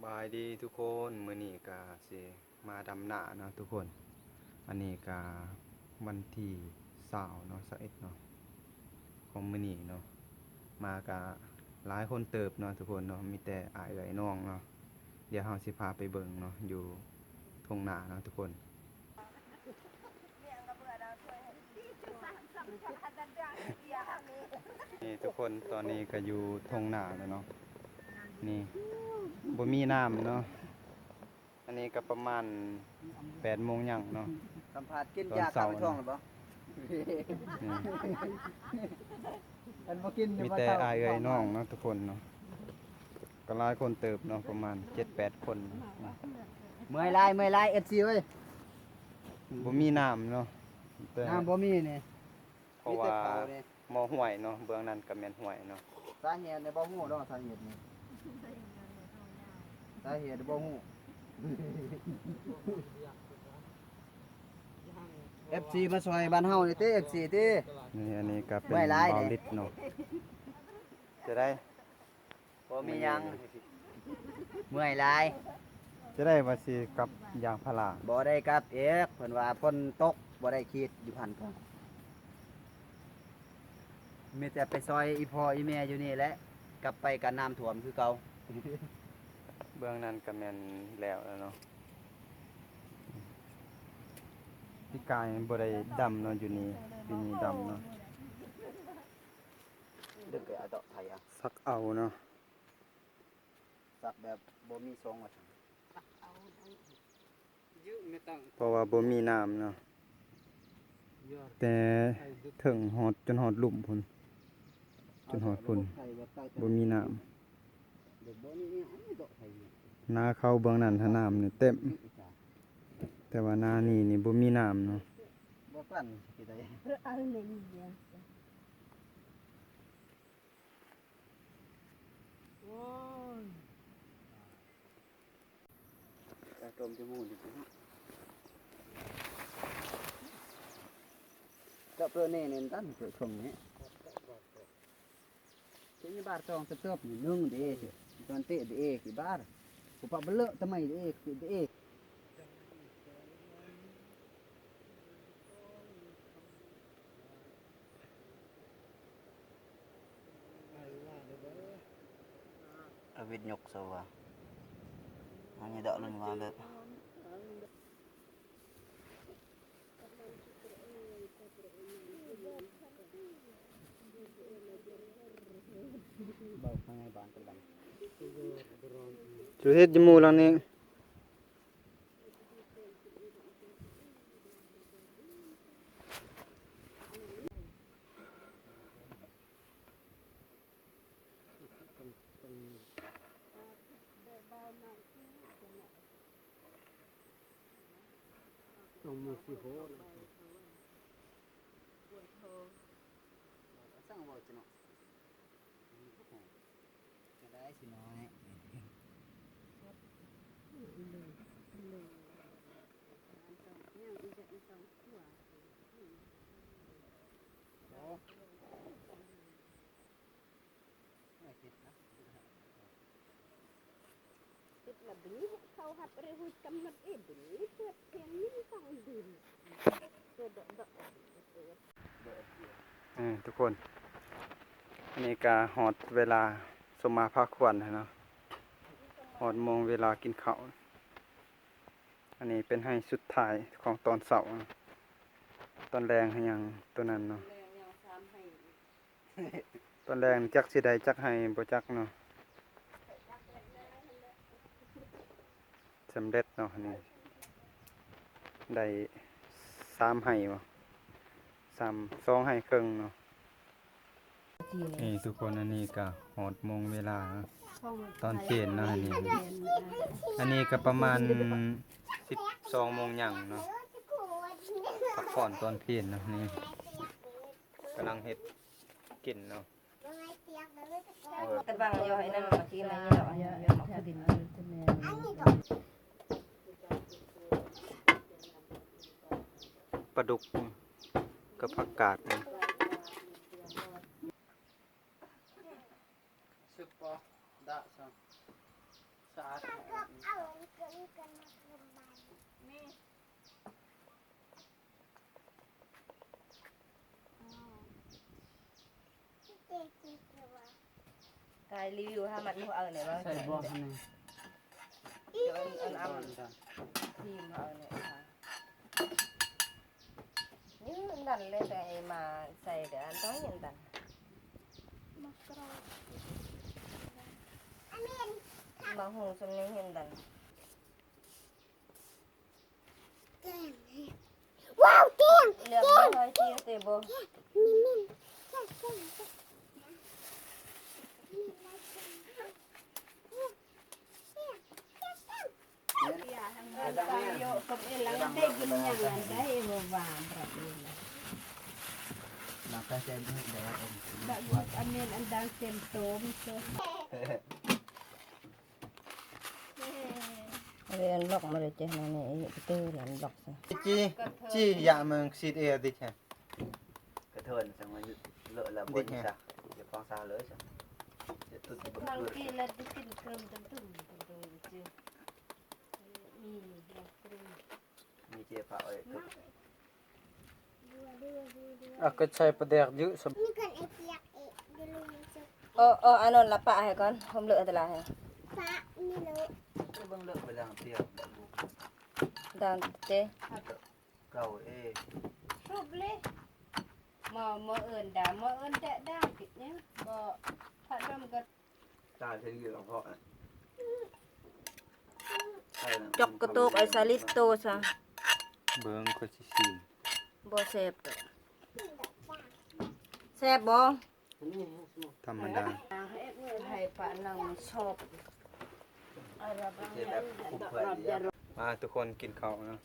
ສະບາຍດີທຸກຄົນ, ມື້ນີ້ກະຊິມາດຳນາເນາະທຸກຄົນ. ອັນນີ້ກະວັນທີຊາວເນາະ, ຊາວເອັດເນາະ ຂອງມື້ນີ້ເນາະ. ມາກະຫຼາຍຄົນເຕີບເນາະທຸກຄົນເນາະ, ມີແຕ່ອ້າຍເອື້ອຍນ້ອງເນາະ. ດຽວເຮົາຊິພາໄປເບິ່ງເນາະ ຢູ່ທົ່ງນາເນາະທຸກຄົນ. ນີ້ທຸກຄົນ, ຕອນນີ້ກະຢູ່ທົ່ງນາແລ້ວເນາະ. ນີ້ບໍ່ມີນ້ຳເນາະ. ອັນນີ້ກະປະມານແປດໂມງຫຍັງເນາະ. ສຳພາດກິນຢາຂ້າໄປທ້ອງແລ້ວບໍ່? ອືມ ຄັນບໍ່ກິນ ມີແຕ່ອ້າຍເອື້ອຍນ້ອງເນາະທຸກຄົນເນາະ, ກະຫຼາຍຄົນເຕີບເນາະ, ປະມານເຈັດແປດຄົນ. ເມື່ອຍຫຼາຍ ເມື່ອຍຫຼາຍ ເອັຟຊີເອີຍ. ບໍ່ມີນ້ຳເນາະ, ແຕ່ນ້ຳບໍ່ມີນີ້. ເພາະວ່າມີແຕ່ເຂົານີ້ ໝໍຫ້ວຍເນາະ, ເບື້ອງນັ້ນກະແມ່ນຫ້ວຍເນາະ. ສາເຫດນີ້ບໍ່ຮູ້ດອກ, ສາເຫດນີ້ ສາເຫດບໍ່ຮູ້. ເອັຟຊີມາຊ່ອຍບ້ານເຮົານີ້ຕິ ເອັຟຊີຕິ. ນີ້ ອັນນີ້ກະເປັນ ເບົາລິດເນາະ. ຈະໄດ້ ບໍ່ມີຫຍັງ ເມື່ອຍຫຼາຍ. ຈະໄດ້ວ່າຊິກັບຢາງພາລາ. ບໍ່ໄດ້ກັບອີກ, ເພິ່ນວ່າຝົນຕົກ ບໍ່ໄດ້ຂີດຢູ່ຫັ້ນກະ ມີແຕ່ໄປຊ່ອຍອີ່ພໍ່ອີ່ແມ່ຢູ່ນີ້ແຫຼະ, ກັບໄປກະນ້ຳຖ້ວມຄືເກົ່າ. ເບື້ອງນັ້ນກະແມ່ນແລ້ວແລ້ວເນາະ. ປີກາຍບໍ່ໄດ້ດຳເນາະ ຢູ່ນີ້, ປີນີ້ດຳເນາະ. ດຶງໄປເອົາເດາະໄຖເອົາ ສັກເອົາເນາະ, ສັກແບບບໍ່ມີຊົງວ່າຊັ້ນ. ເພາະວ່າບໍ່ມີນ້ຳເນາະ, ແຕ່ເທິງຮອດ ຈົນຮອດລຸ່ມພຸ້ນ, ຈົນຮອດພຸ້ນ ບໍ່ມີນ້ຳ. ນາເຂົາເບື້ອງນັ້ນຫານ້ຳນີ້ເຕັມ, ແຕ່ວ່ານານີ້ນີ້ບໍ່ມີນ້ຳເນາະ. ໂອ້ຍ ໄປຕົ້ມຈະໝູນີ້ເນາະ. ເຈາະເປີເນເນນຕັນເປີຊົງນີ້ ເປັນບາດສອງເຕີບນີ້ ໜຶ່ງເດ ຕອນເຕະເດ ບາດ ຜູ້ປະເບາະເລີະຕະໄມເດ ເດ. ອາວິດຍົກສະວ່າ ອັນນີ້ດອກໜຶ່ງວ່າເລີຍ. ເຈົ້າເຮັດຢູ່ໝູ່ຫຼັງນີ້. ຕ້ອງມີຊິໂຫ ນີ້ທຸກຄົນ ອັນນີ້ກະຮອດເວລາສົມມາພາຄວນແລ້ວເນາະ, ຮອດໂມງເວລາກິນເຂົ້າ. ອັນນີ້ເປັນໄຮ່ສຸດທ້າຍຂອງຕອນເຊົ້າ, ຕອນແລງຫາຫຍັງໂຕນັ້ນເນາະ. ຕອນແລງຈັກຊິໄດ້ຈັກໄຮ່ບໍ່ຈັກເນາະ. ສຳເລັດເນາະ ນີ້ໄດ້ສາມໄຮ່ບໍ່ ສາມ ສອງໄຮ່ເຄິ່ງເນາະ. ນີ້ທຸກຄົນ ອັນນີ້ກະຮອດໂມງເວລາຕອນເພນເນາະ. ອັນນີ້ ອັນນີ້ກະປະມານສິບສອງໂມງຫຍັງເນາະ, ພັກຜ່ອນຕອນເພນເນາະ. ນີ້ກຳລັງເຮັດກິນເນາະ. ແຕ່ບາງຢ່າໃຫ້ນັ້ນມາກິນອັນນີ້ດອກ ປາດຸກກັບຜັກກາດ. ຊຶບ ປະ ດະ ສະ ສະອາດ. ໃສ່ຣີວິວໃຫ້ມັນຮູ້ເອົາແດ່ວ່າ ໃສ່ບໍ່ຫັ້ນນະ ເຈົ້າອັນ ອັນ ອັນ ທີມເຮົານີ້ ນີ້ດັນເລີຍ ແຕ່ໄອ້ມາໃສ່ແຕ່ອັນຕ້ອງເຫັນດັນ ມາຫຸ່ງສ່ຳນີ້ເຫັນດັນ. ວ້າວ ແກງ ເລືອກບໍ່ຄ່ອຍຊິເຕະບໍ່ ແກງ ມິນ ມິນ ແກງ ແກງ ແກງ ເອົາອັນລັອກມາເລີຍເຈ້ ແນວນີ້ ເຕີແລ້ວລັອກຊະ ຈີ ຈີ ຢາກມັນຊິດເອຕິແທ້ ກະເທີນຈັ່ງວ່າເລີະລະບໍ່ນີ້ຊະ ຢ່າຟັງຊາເລີຍຊະ ຢ່າຕຸດ ບາງທີລະໄດ້ກິນເຄິ່ງຕຶ້ງໆ ມີເຈພາເອີຍ ອາ ກະໃສ່ປາແດກເຍອະຊະ ເອີ ເອີ ອານົນລະປະໃຫ້ກ່ອນ ຫົ່ມເລີະຕະລາໃຫ້ ປະນີ້ເລີະ ເບິ່ງເລີະໄປລ້າງເຕຍ ດ່າງເຕ ເກົ່າເອ ຊຸບເລີຍ ໝໍ ໝໍເອີ້ນດ່າ ໝໍເອີ້ນແຕະດ່າງ ຜິດຫຍັງ ບໍ່ ພະດົມກໍ ຕາເທນຢູ່ລຳເພາະ ຈອກກະໂຕກໄອ້ສາລິດໂຕຊະ ເບິ່ງຂ້ອຍຊິຊີມ ບໍ່ແຊບດອກ ແຊບບໍ່? ທຳມະດາ ໃຫ້ປານັ່ງຊອບ ມາທຸກຄົນກິນເຂົ້າເນາະ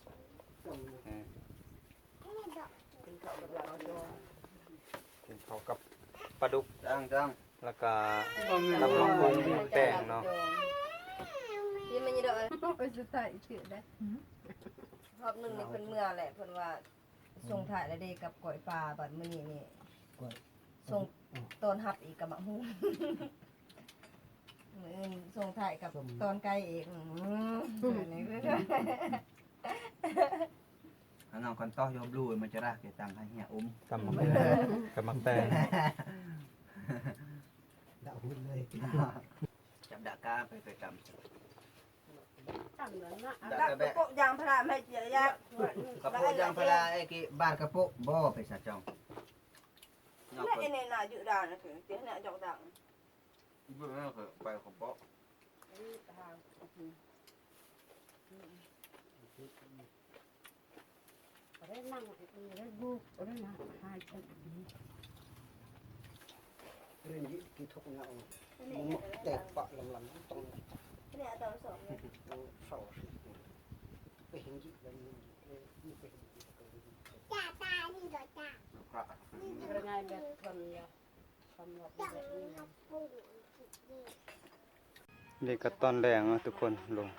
ກິນເຂົ້າກັບປາດຸກ ຈ້າງໆ ແລ້ວກະຕຳບັກຫຸ່ງແຕງເນາະ ຮອບໜຶ່ງນີ້ເພິ່ນເມືອແຫຼະ ເພິ່ນວ່າ ສົ່ງທ້າຍແລ້ວເດ້ກັບກ້ອຍປາ ບັດມື້ນີ້ນີ້ ສົ່ງຕ້ອນຮັບອີກກັບໝາກຫຸ່ງ ມື້ອື່ນສົ່ງທ້າຍກັບຕອນໄກ່ອີກ ອືມ ອັນນັ້ນກ່ອນຕໍ່ ຢອບລູມັນຈະລາກ ເກັບຕັງໃຫ້ເຮຍອຸ້ມ ຕຳບັກຫຸ່ງ ຕຳບັກແຕງ ດາວຫຸ່ນເລີຍ ຈັບດາກາໄປ ໄປຕຳ ກະໂປະຢາງພາລາ ແມ່ເຈຍະ ກະໂປະຢາງພາລາ ເອກິບາດກະໂປະບໍ່ ໄປສະຈອງ ແລະ ເອເນນາຢູ່ດານ ເຈຍະ ເນຍ ຈອກດານ ເບິ່ງແລ້ວກະໄປຂອງເປາະ ເຣນຍິກກິນທຸກແນວ ແຕກປະລຳໆ ຕ້ອງ ຕ້ອງເຝົ້າ ໄປເຫັນຢິກແລ້ວ ໄປເຫັນຢິກ ເດກະຕອນແລງເນາະທຸກຄົນ ລົງ.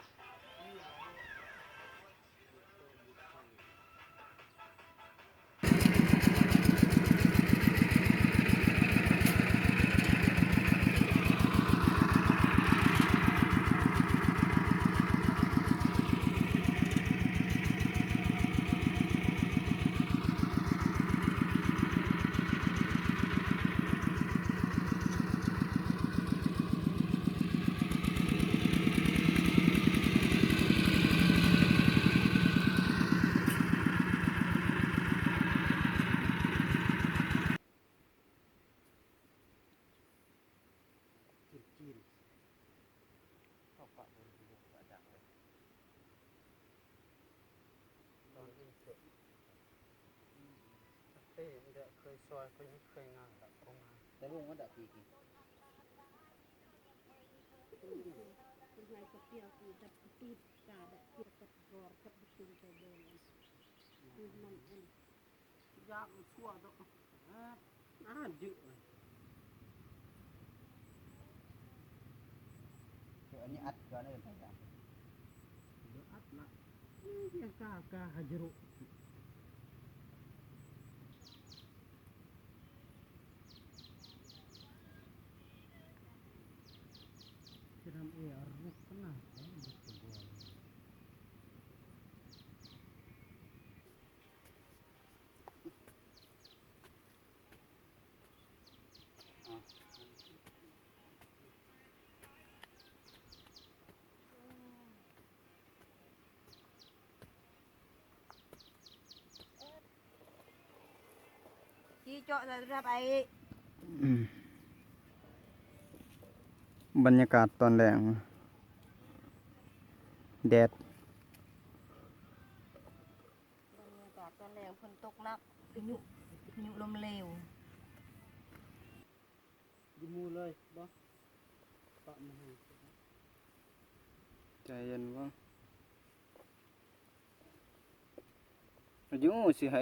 ຈີນໆ ເຂົ້າປາກເບິ່ງຢູ່ປະຈຳເລີຍ ຕອນອື່ນເສຍ ເອີ ເຄີຍຊອຍ ເຄີຍເຮັດ ເຄີຍງານ ແລ້ວກໍງານ ແຕ່ລົງມາດະປີກີ້ ເປັນໄງກໍປ່ຽວ ຄືດັບຕິດກາດະ ກ່ຽວກັບກອນກັບປະຕູໄປເບິ່ງ ຄືມັນອັນ ຢາກຊົ່ວເນາະ ອາ ເຍອະເລີຍ ເຈົ້າອັນນີ້ອັດກ່ອນເດີ ອັດລະ ກາ ກາ ກາ ຫາຍະໂຣ ຈະນຳເອ ອາ ລຸກນະ ລຸກກະບໍ່ ອ່າ ນີ້ເຈາະໂທລະສັບໄອ້. ອືມ ບັນຍາກາດຕອນແລງ ແດດ. ບັນຍາກາດຕອນແລງ ຝົນຕົກໜັກ ພາຍຸ ພາຍຸລົມເຫຼວ. ຢູ່ໝູ່ເລີຍບໍ່? ປະມາໃຫ້ ໃຈເຢັນບໍ່? ຢູ່ຊິໃຫ້